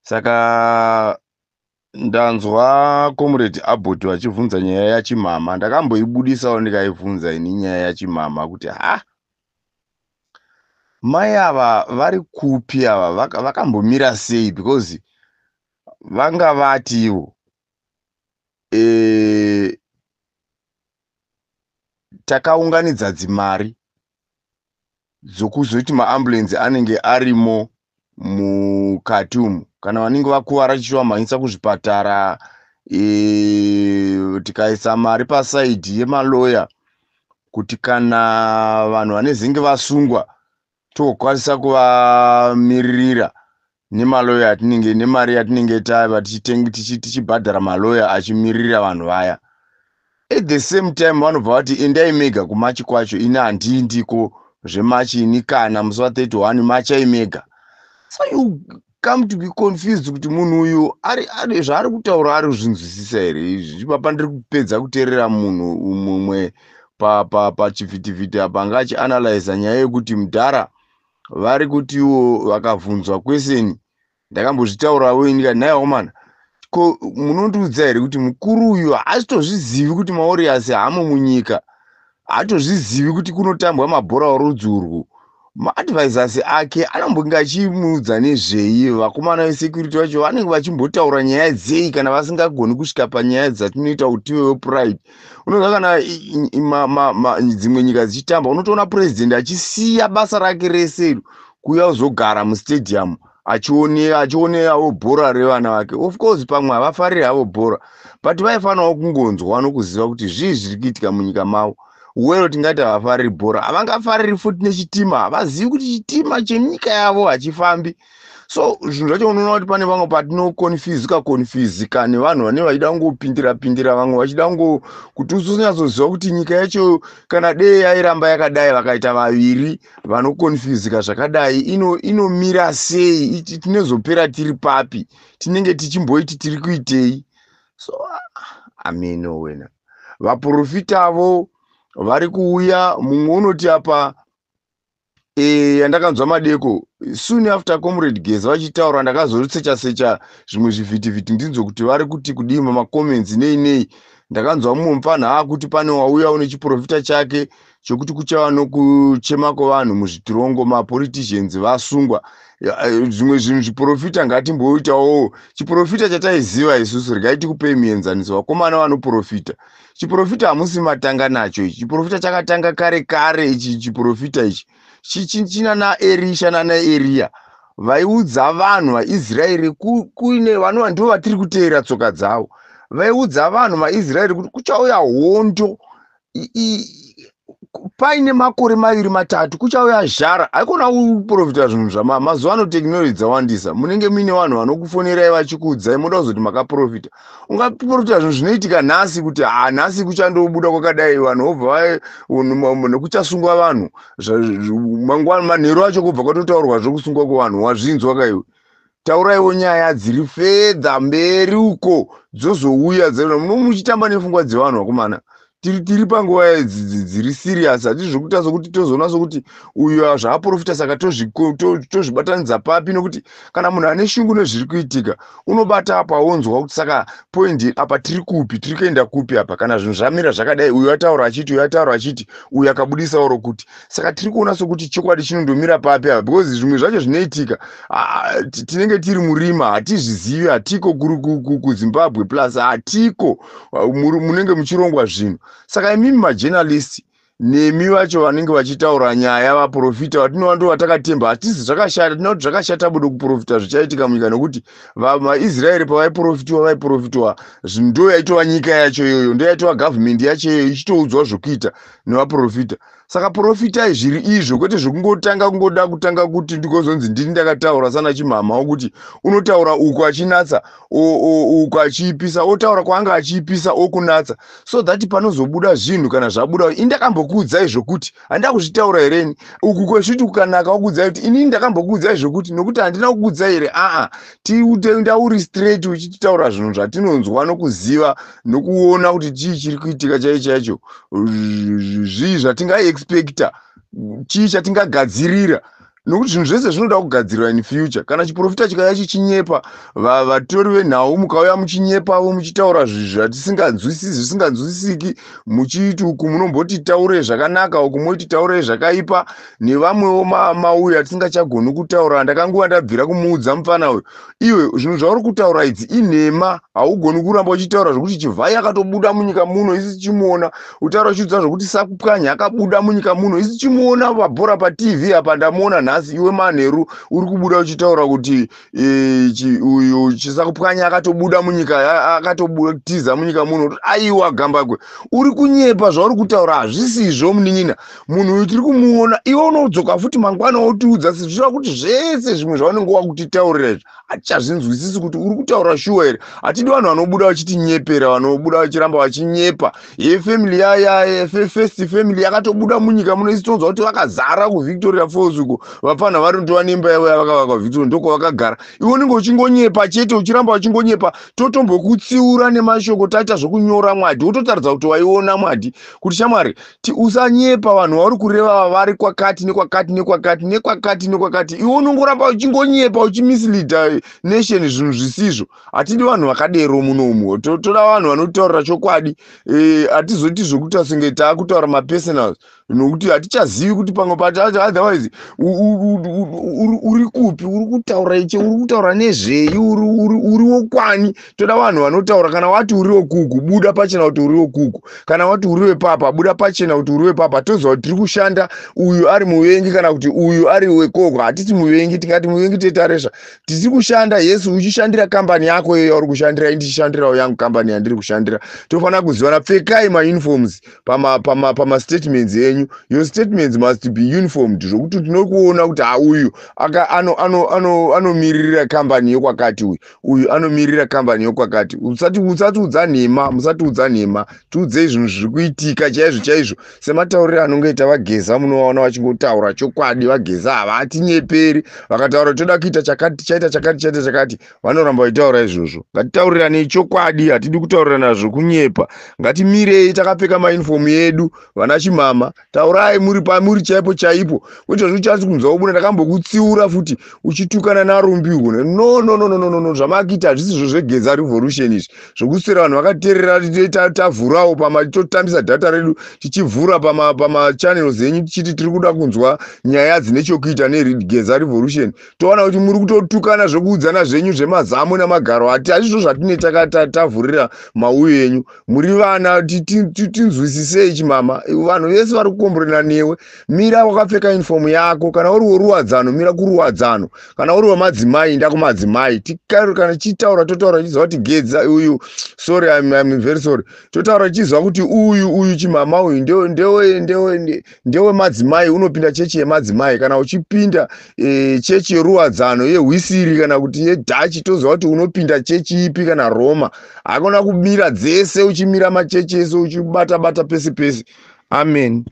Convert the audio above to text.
Saka ndanzwa Comrade Abbott vachibvunza nyaya yaChimhamha. Ndakamboibudisawo ndikaibvunza ini nyaya yaChimhamha kuti ha, mai ava vari kupi ava, vakambomira sei, because vanga vati ivo takaunganidza dzimari dzokuzoti maambulenzi anenge arimo mukati umu, kana vanenge vakuvara tichivamhanyisa kuzvipatara, tikaisa mari pasaidhi yemaloya kuti kana vanhu vanezenge vasungwa tokwanisa kuvamiririra nemaloya atinenge nemari yatinenge tava tichibhadhara maloya achimiririra vanhu vaya. At the same time vanobva vati endai mega kumachi kwacho, ini handindiko zvemachi ini, kana musi wa31 machai mega. So you come to be confused kuti munhu uyu ari zvaari kutaura ari kuzvinzwisisa here izvi. Ipapa ndiri kupedza kuteerera munhu mumwe pachivhitivhiti apa anga achianalyza nyaya yekuti mudhara vari kutiwo vakabvunzwa question. Ndakambozvitaurawo ini kati, "Nhai vakomana, ko munondiudza here kuti mukuru uyu haasitozvizivi kuti maWarriors hamo munyika, haatozvizivi kuti kunotambwa mabhora orudzi urwu? Maadvisors ake anombonge achimuudza nezvei? Vakomana vesecurity vacho vanenge vachimbotaura nyaya dzei kana vasingagoni kusvika panyaya dzatinoita kuti tive pride?" Unoziva, kana dzimwe nyika dzichitamba, unotoona purezidendi achisiya basa rake rese kuuya kuzogara mustadium achioneawo bhora revana vake. Of course pamwe havafariri havo bhora, but vaifanirawo kungonzwa nokuziva kuti zvii zviri kuitika munyika mavo. Well, tingati havafariri bhora, havangafariri futi nechitima. Havazivi kuti chitima chenyika yavo hachifambi. So zvinhu zvacho unoona kuti pane vamwe patinokonfizika konfizika nevanhu vane vachida kungopindira pindira, vamwe vachida kungo kuti usonyatsoziva kuti nyika yacho kana dei yairamba yakadai, vakaita vaviri vanokonfizika zvakadai, inomira sei? Tinozopera tiri papi? Tinenge tichimboiti tiri kuitei? So ameno wena, vaprofitavo vari kuuya. Mumwe unoti apa yandakanzwa madeko, soon after Comrade Geza vachitaura, ndakazosecha secha zvimwe zvivhitivhiti ndinzwe kuti vari kuti kudii, mamacomments nei nei. Ndakanzwa mumwe mufanha akuti pane wauyawo nechiprofita chake chokuti kuchava nokuchema kwevanhu muzvitirongo, mapoliticians vasungwa. Zvimwe zvinhu zviprofita ngatimboitawo chiprofita chataiziva isusu. Regai tikupei muenzaniso. Vakomana vanoprofita, chiprofita hamusi matanga nacho ichi. Chiprofita chakatanga kare kare ichi. Chiprofita ichi china naErisha nanaEriya vaiudza vanhu vaIsraeri kuine vanova ndo vatiri kuteera tsoka dzavo. Vaiudza vanhu vaIsraeri kuti kuchauya hondo paine makore 2 3, kuchauya zhara. Haikona kuprofita zvinhu zvama mazuva ano. Technology dzawandisa, munenge muine vanhu vanokufonerai vachikuudzai. Moda kuzoti makaprofita? Ungaprofita zvinhu zvinoitika nhasi kuti ha, nhasi kuchandobuda kwakadai, vanhu vobva nekuchasungwa vanhu, mangwana manheru acho kubva kwatotaurwa zvokusungwa kwevanhu? Wazvinzwa kaiwe? Tauraiwo nyaya dziri fedha mberi uko dzozouya. Muchitamba nepfungwa dzevanhu, vakomana. Tiri panguva dziri serious. Hatisi zvokuita sokuti tozoona sokuti uyu zvaaprofita, saka tozvibatanidza papi? Nokuti kana munhu ane shungu nezviri kuitika, unobata apa wonzwa kuti saka point apa tiri kupi, tiri kuenda kupi apa kana zvinhu zvamira zvakadai? Uyu ataura achiti, uyu ataura achiti, uyu akabudisawo rokuti, saka tiri kuona sokuti chokwadi chinondomira papi apa? Because zvimwe zvacho zvinoitika, tinenge tiri murima, hatizvizivi, hatiko kuZimbabwe, plus hatiko munenge muchirongwa zvinhu. Saka imimi majournalist nemi vacho vanenge vachitaura nyaya, vaprofita vatinova ndo vatakatemba, hatisi zvakashata. Tinoti zvakashata budo kuprofita zvichaitika munyika, nokuti vaIsraeri pavaiprofitiwa, vaiprofitiwa ndo yaitova nyika yacho iyoyo, ndo yaitova gavhumendi yacho iyoyo ichitoudzwa zvokuita nevaprofita. Saka profitai zviri izvo, kwete zvekungotanga kungoda kutanga kuti ndikozonzi ndini ndakataura sana Chimhamha, wokuti unotaura uku achinatsa, uku achiipisa, otaura kwaanga achiipisa, okunatsa, so that panozobuda zvinhu. Kana zvabuda, ini ndakambokuudzai zvokuti handida kuzvitaura hereni? Uku kwesviti kukanaka, wakuudzai kuti inini ndakambokuudzai zvokuti, nokuti handina kukuudzai here? Aa, tiutauri straight, uchitaura zvinhu zvatinonzwa nokuziva nokuona kuti chii chiri kuitika chaicho chaicho, zvii zvatingaexpecta, chii chatingagadzirira. Nokuti zvinhu zvese zvinoda kugadzirwa in future. Kana chiprofita chikauya chichinyepa, vatori venhau mukauya muchinyepavo, muchitaura zvatisinganzwisisi, zvisinganzwisisiki, muchiti uku munomboti taurei zvakanaka, uku moiti taurei zvakaipa, nevamwewo mauya tisingachagoni kutaura. Ndakanguva ndabvira kumuudza mufana uyu, iwe, zvinhu zvauri kutaura idzi inhema. Haugoni kuramba uchitaura zvokuti Chivhai akatobuda munyika muno, isi tichimuona. Utaura uchiudza zvokuti Sakupwanya akabuda munyika muno, isi tichimuona pabhora paTV apa. Ndamuona nhasi. Iwe manheru uri kubuda uchitaura kuti uyu Chisakupwanya akatobuda munyika, akatotiza munyika muno. Aiwa, Gambakwe, uri kunyepa. Zvauri kutaura hazvisizvo, munin'ina. Munhu uyu tiri kumuona. Iwe unodzoka futi mangwana wotiudza, zvichireva kuti zvese zvimwe zvaunenge wakutitaurira izvi hatichazvinzwisisi kuti uri kutaura shuwa here. Hatidi vanhu vanobuda vachitinyepera, vanobuda vachiramba vachinyepa. Yefamily yaya, first family yakatobuda munyika muno, isi tonzwa kuti vakazara kuVictoria Falls uko. Vapfanha vari kutova nemba yavo yavakavaka Victoria, ndokwavakagara. Iwe unenge uchingonyepa chete, uchiramba uchingonyepa. Totombokutsiura nemashoko, taita zvokunyora mwadhi, wototaridza kuti waiona mwadhi, kuti shamwari, usanyepa. Vanhu vauri kureva vari kwakati nekwakati nekwakati nekwakati nekwakati. Iwe unongoramba uchingonyepa, uchimisleada nation, zvinhu zvisizvo. Hatidi vanhu vakadero munomu. Toda vanhu vanotaurira chokwadi. Hatizoti zvokuita senge taakutaura mapersonals, nokuti hatichazivi kuti pamwe pacho, otherwise uri kupi, uri kutaura iche, uri kutaura nezvei, uri wokwani? Toda vanhu vanotaura. Kana wati uri wekuku, buda pachena kuti uri wekuku. Kana wati uri wepapa, buda pachena kuti uri wepapa. Toziva kuti tiri kushanda, uyu ari muvengi kana kuti uyu ari wekoko. Hatiti muvengi, tingati muvengi tetaresva. Tiri kushanda yesu. Uchishandira kambani yako iyo yauri kushandira, indichishandirawo yangu kambani yandiri kushandira. Tofanira kuzivana. Pfekai mauniforms pamastatements enyu. Your statements must be uniformed, zvokuti tinokuona kuti ha, uyu anomiririra kambani yekwakati, uyu uyu anomiririra kambani yekwakati. Usatiudza nhema, musatiudza nhema. Tiudzei zvinhu zviri kuitika chaizvo chaizvo, sematauriro anongoita vaGeza. Munovaona vachingotaura chokwadi. VaGeza havatinyeperi. Vakataura toda kuita chakati, chaita chakati, chaita chakati, vanoramba vachitaura izvozvo. Ngatitauriranei chokwadi, hatidi kutaurirana zvokunyepa. Ngatimirei takapfeka maunifomu yedu. Vana chimama, taurai muri pamuri chaipo chaipo, kwete zvichasi kunzwa kubuda. Ndakambokutsiura futi uchitukana narumbi uko. No, no, no, no, no, no. Zvamakuita hazvisizvo zveGeza Revolution izvi, zvokuswera vanhu vakateerera. Tavhurawo pama, totambisa data redu tichivhura pamachannels enyu, tichiti tiri kuda kunzwa nyaya dzine chokuita neGeza Revolution. Toona kuti muri kutotukana, zvokuudzana zvenyu zvemazamu namagaro. Hati hazvizvo zvatine tavhurira mauyo enyu. Muri vana, tinzwisisei chimama. Vanhu vese vari kukomborera newe. Mira wakapfeka uniform yako. Kana uri woruwadzano, mira kuruwadzano. Kana uri wemadzimai, inda kumadzimai. Kana tichitaura, totaura tichiziva kuti Geza uyu, sorry, I'm very sorry, totaura tichiziva kuti uyu uyu chimama uyu ndewemadzimai, unopinda chechi yemadzimai. Kana uchipinda chechi yeruwadzano, yehwisiri kana kuti yedhachi, toziva kuti unopinda chechi ipi, kana Roma. Hakuna kumira dzese uchimira machechi ese, uchibata bata pese pese. Amen.